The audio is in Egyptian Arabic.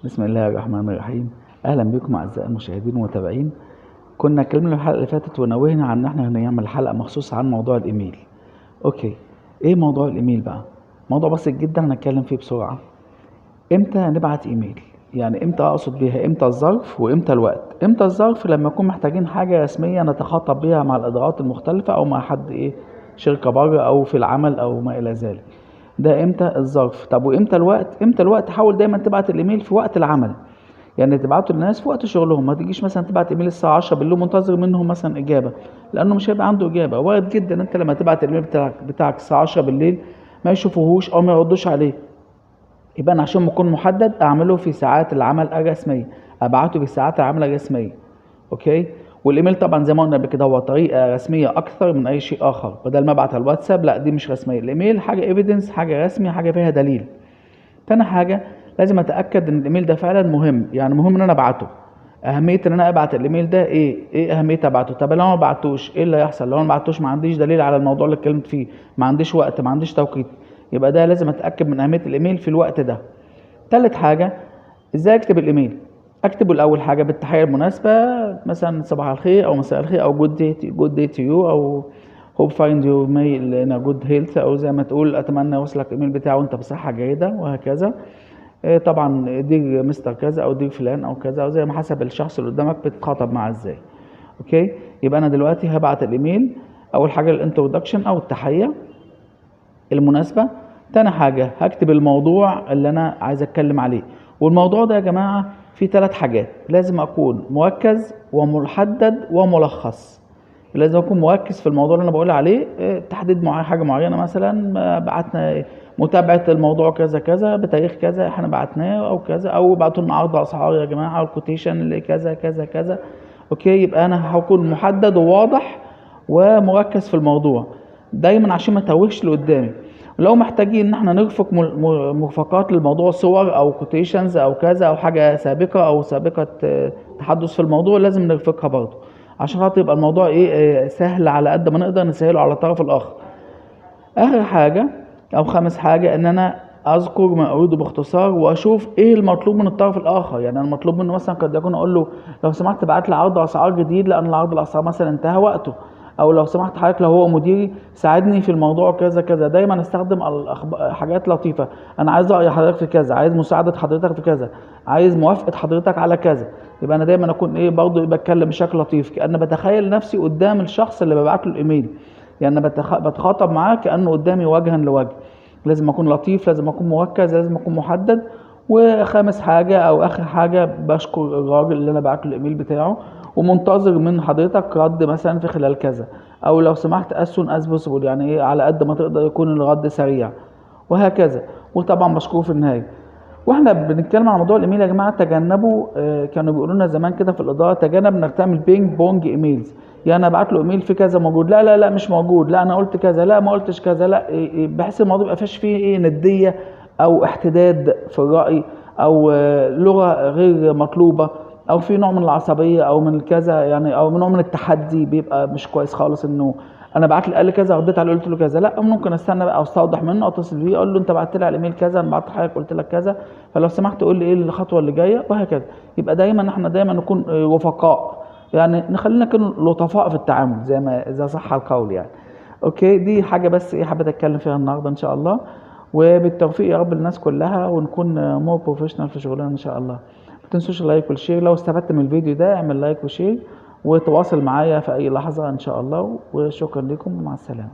بسم الله الرحمن الرحيم. اهلا بكم اعزائي المشاهدين والمتابعين. كنا اتكلمنا الحلقة اللي فاتت ونوهنا عن ان احنا هنعمل حلقة مخصوص عن موضوع الايميل. okay، ايه موضوع الايميل بقى؟ موضوع بسيط جدا هنتكلم فيه بسرعة. امتى نبعت ايميل؟ يعني امتى اقصد بيها امتى الظرف وامتى الوقت. امتى الظرف؟ لما نكون محتاجين حاجة رسمية نتخاطب بيها مع الادارات المختلفة او مع حد ايه شركة بره او في العمل او ما الى ذلك. ده امتى الظرف. طب وامتى الوقت؟ امتى الوقت؟ حاول دايما تبعت الايميل في وقت العمل، يعني تبعته للناس في وقت شغلهم. ما تجيش مثلا تبعت ايميل الساعة 10 بالليل منتظر منهم مثلا اجابه، لانه مش هيبقى عنده اجابه. وارد جدا انت لما تبعت الايميل بتاعك الساعة 10 بالليل ما يشوفوهوش او ما يردوش عليه. يبقى انا عشان اكون محدد اعمله في ساعات العمل الرسمية، ابعته في ساعات العمل الرسمية. okay. والايميل طبعا زي ما قلنا قبل كده هو طريقه رسمية اكثر من اي شيء اخر. بدل ما ابعت على الواتساب، لا دي مش رسمية. الايميل حاجة evidence، حاجة رسمي، حاجة فيها دليل. تاني حاجة لازم اتاكد ان الايميل ده فعلا مهم، يعني مهم ان انا ابعته. اهمية ان انا ابعت الايميل ده ايه؟ ايه اهمية ابعته؟ طب لو ما بعتوش ايه اللي هيحصل؟ لو انا ما بعتوش ما عنديش دليل على الموضوع اللي اتكلمت فيه، ما عنديش وقت، ما عنديش توقيت. يبقى ده لازم اتاكد من اهمية الايميل في الوقت ده. تالت حاجة ازاي اكتب الايميل؟ اكتبه الاول حاجة بالتحية المناسبة، مثلا صباح الخير او مساء الخير او good day good day to you او hope find your mail in good health، او زي ما تقول اتمنى يوصلك الايميل بتاعه وانت بصحة جيدة وهكذا. طبعا dear mister كذا او dear فلان او كذا، او زي ما حسب الشخص اللي قدامك بتتخاطب معاه ازاي. okay، يبقى انا دلوقتي هبعت الايميل. اول حاجة ال introduction او التحية المناسبة. تاني حاجة هكتب الموضوع اللي انا عايز اتكلم عليه. والموضوع ده يا جماعة فيه 3 حاجات، لازم اكون مركز ومحدد وملخص. لازم اكون مركز في الموضوع اللي انا بقول عليه، تحديد حاجة معينة، مثلا بعتنا متابعه الموضوع كذا كذا بتاريخ كذا احنا بعتناه او كذا، او بعتوا لنا عرض اسعار يا جماعة او quotation لكذا كذا كذا. okay، يبقى انا هكون محدد وواضح ومركز في الموضوع دايما عشان ما اتوهش اللي قدامي. لو محتاجين ان احنا نرفق مرفقات للموضوع، صور او quotations او كذا او حاجة سابقه او سابقه تحدث في الموضوع، لازم نرفقها برضه عشان خاطر يبقى الموضوع ايه سهل على قد ما نقدر نسهله على الطرف الاخر. اخر حاجة او خامس حاجة ان انا اذكر ما اريده باختصار واشوف ايه المطلوب من الطرف الاخر. يعني انا المطلوب منه مثلا قد يكون اقول له لو سمحت ابعت لي عرض اسعار جديد لان العرض الاسعار مثلا انتهى وقته، او لو سمحت حضرتك لو هو مديري ساعدني في الموضوع كذا كذا. دايما استخدم حاجات لطيفة، انا عايز راي حضرتك في كذا، عايز مساعدة حضرتك في كذا، عايز موافقة حضرتك على كذا. يبقى انا دايما اكون ايه برضه بتكلم بشكل لطيف، كأن بتخيل نفسي قدام الشخص اللي ببعت له الايميل، يعني انا بتخاطب معاه كأنه قدامي وجها لوجه. لازم اكون لطيف، لازم اكون مركز، لازم اكون محدد. وخامس حاجة او اخر حاجة بشكر الراجل اللي انا بعت له الايميل بتاعه ومنتظر من حضرتك رد مثلا في خلال كذا، او لو سمحت as soon as possible، يعني ايه على قد ما تقدر يكون الرد سريع وهكذا. وطبعا بشكره في النهاية. واحنا بنتكلم عن موضوع الايميل يا جماعة تجنبوا، كانوا بيقولوا لنا زمان كده في الادارة تجنب انك تعمل ping pong emails، يعني انا ابعت له ايميل في كذا موجود، لا لا لا مش موجود، لا انا قلت كذا، لا ما قلتش كذا، لا، بحيث الموضوع ما يبقاش فيه ايه نديه او احتداد في الراي او لغة غير مطلوبه او في نوع من العصبية او من الكذا، يعني او نوع من التحدي، بيبقى مش كويس خالص انه انا بعت لي قال لي كذا رديت عليه قلت له كذا. لا، ممكن استنى بقى استوضح منه، اتصل بيه اقول له انت بعت لي على الايميل كذا، انا بعت لحضرتك قلت لك كذا، فلو سمحت قول لي ايه الخطوة اللي جاية وهكذا. يبقى دايما احنا دايما نكون وفقاء، يعني نخلينا كده لطفاء في التعامل زي ما اذا صح القول يعني. okay، دي حاجة بس ايه حبيت اتكلم فيها النهارده ان شاء الله، وبالتوفيق يا رب للناس كلها، ونكون more professional في شغلنا ان شاء الله. ما تنسوش ال like وال share، لو استفدت من الفيديو ده اعمل like و share وتواصل معايا في اي لحظة ان شاء الله. وشكرا لكم ومع السلامة.